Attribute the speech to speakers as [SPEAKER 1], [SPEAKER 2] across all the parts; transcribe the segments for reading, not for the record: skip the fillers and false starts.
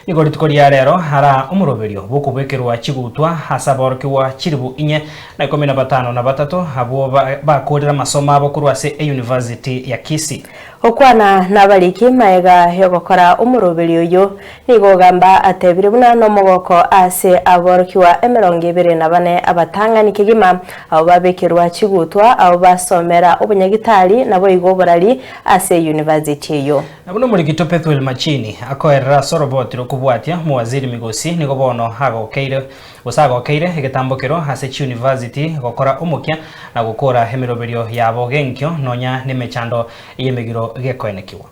[SPEAKER 1] Nigo rituko ria rero ara omoroberio bw'okobekerwa chigutwa ase aborokigwa chilifu inye na ikomi na batano na batato abwo bakoorire amasomo abo korwa ase eyunivasiti ya Kisii.
[SPEAKER 2] Gokwana nabariki magega yogokora omoroberio oyio, nigo ogamba atebire buna nomogoko ase aborokigwa emerongo ebere na bane abatang'ani kegima, abwo babekerwa chigutwa, abwo basomera obonyagitari naboigo oborari ase eyunivasiti eyio.
[SPEAKER 1] Na buna omorikito Pethuel Machini akoerera ase oroboti rokobwatia omowaziri Migosi nigo bono agokeire gose agokeire egetambokero ase chiunivasiti gokora omokia na gokora emeroberio yabo genkio nonya nemechando yemegiro gekoenekigwa.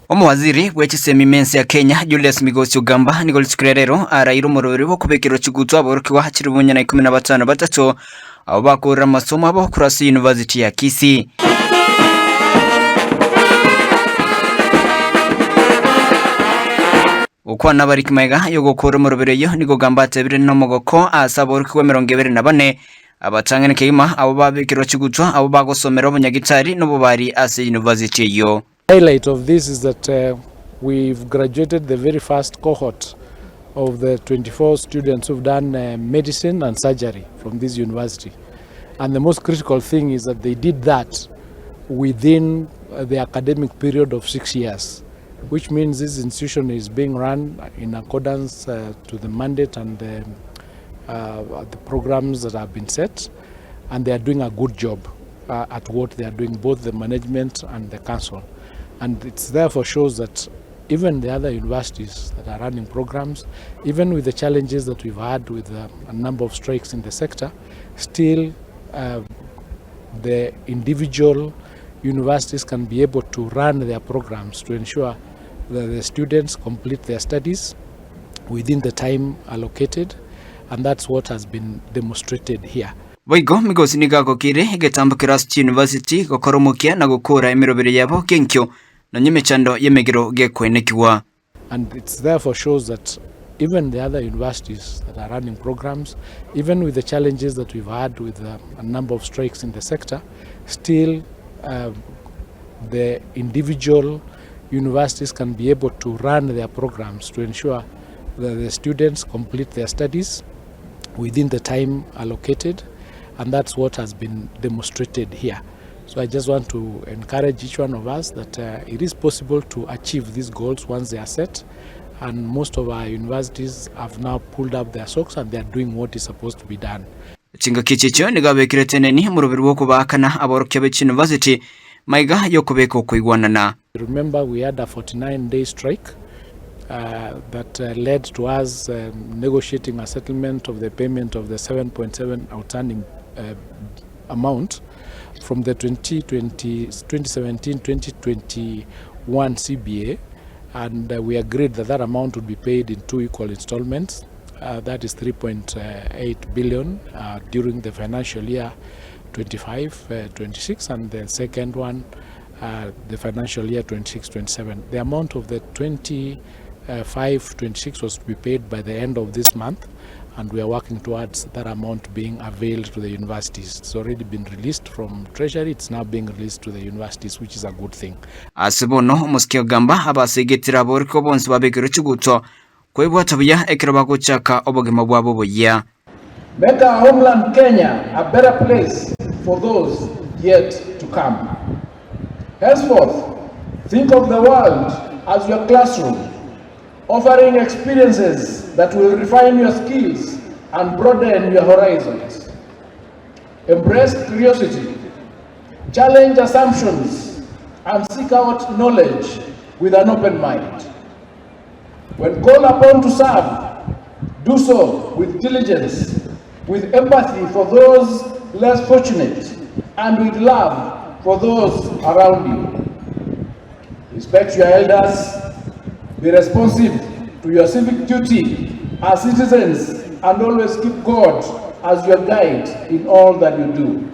[SPEAKER 3] Omowaziri bwe chisemi mense ya Kenya Julius Migosi Ogamba nigo rituko ria rero araire omoroberi bw'okobekerwa chigutwa aborokigwa chilifu inye na ikomi na batano batato abwo bakoorire amasomo abo korwa ase University ya Kisii. Gokwana abariki magega y'ogokoora omoroberi oyio nigo Ogamba atebire nomogoko ase aborokigwa 24 abatang'ani kegima abwo babekerwa chigutwa abwo bagosomera obonyagitari na obobari ase university eyio.
[SPEAKER 4] Highlight of this is that we've graduated the very first cohort of the 24 students who've done medicine and surgery from this university and the most critical thing is that they did that within the academic period of 6 years which means this institution is being run in accordance uh, to the mandate and the, uh, the programs that have been set and they are doing a good job uh, at what they are doing both the management and the council and it therefore shows that even the other universities that are running programs even with the challenges that we've had with uh, a number of strikes in the sector still uh, the individual universities can be able to run their programs to ensure that the students complete their studies within the time allocated and that's what has been demonstrated here.
[SPEAKER 3] Boigo Migosi nigo agokiire egetambo keria ase chiyunivasiti gokora omokia na gokora emeroberi yabo genkio nonya emechando y'emegiro gekoenekigwa.
[SPEAKER 4] And it therefore shows that even the other universities that are running programs, even with the challenges that we've had with uh, a number of strikes in the sector, still uh, the individual universities can be able to run their programs to ensure that the students complete their studies within the time allocated and that's what has been demonstrated here. So I just want to encourage each one of us that uh, it is possible to achieve these goals once they are set. And most of our universities have now pulled up their socks and they are doing what is supposed to be done.
[SPEAKER 3] Chingaki echi echio nigo abekire teneni omoroberi bw'okobaakana aborokia be chiyunivasiti maiga y'okobeka okoigwanana.
[SPEAKER 4] Remember we had a 49 day strike uh, that uh, led to us um, negotiating a settlement of the payment of the 7.7 outstanding uh, amount from the 2017-2021 CBA and uh, we agreed that that amount would be paid in two equal installments. Uh, that is 3.8 billion uh, during the financial year 25-26 and the second one uh, the financial year 26-27. The amount of the 25-26 was to be paid by the end of this month and we are working towards that amount being availed to the universities. It's already been released from Treasury, it's now being released to the universities, which is a good thing.
[SPEAKER 3] Ase bono omosike ogamba abasegetire aborokigwa bonsi babekerwe chiguto kwebwata buya ekero bagochaka obogima bwabo oboyia.
[SPEAKER 4] Make our homeland Kenya a better place for those yet to come. Henceforth, think of the world as your classroom, offering experiences that will refine your skills and broaden your horizons. Embrace curiosity, challenge assumptions, and seek out knowledge with an open mind. When called upon to serve, do so with diligence, with empathy for those less fortunate, and with love for those around you. Respect your elders, be responsive to your civic duty as citizens, and always keep God as your guide in all that you do.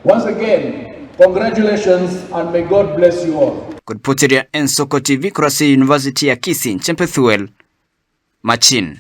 [SPEAKER 4] Once again, congratulations and may God bless you all.
[SPEAKER 3] Koripoteria Ensoko TV korwa ase University ya Kisii, Nche Pethuel Machin.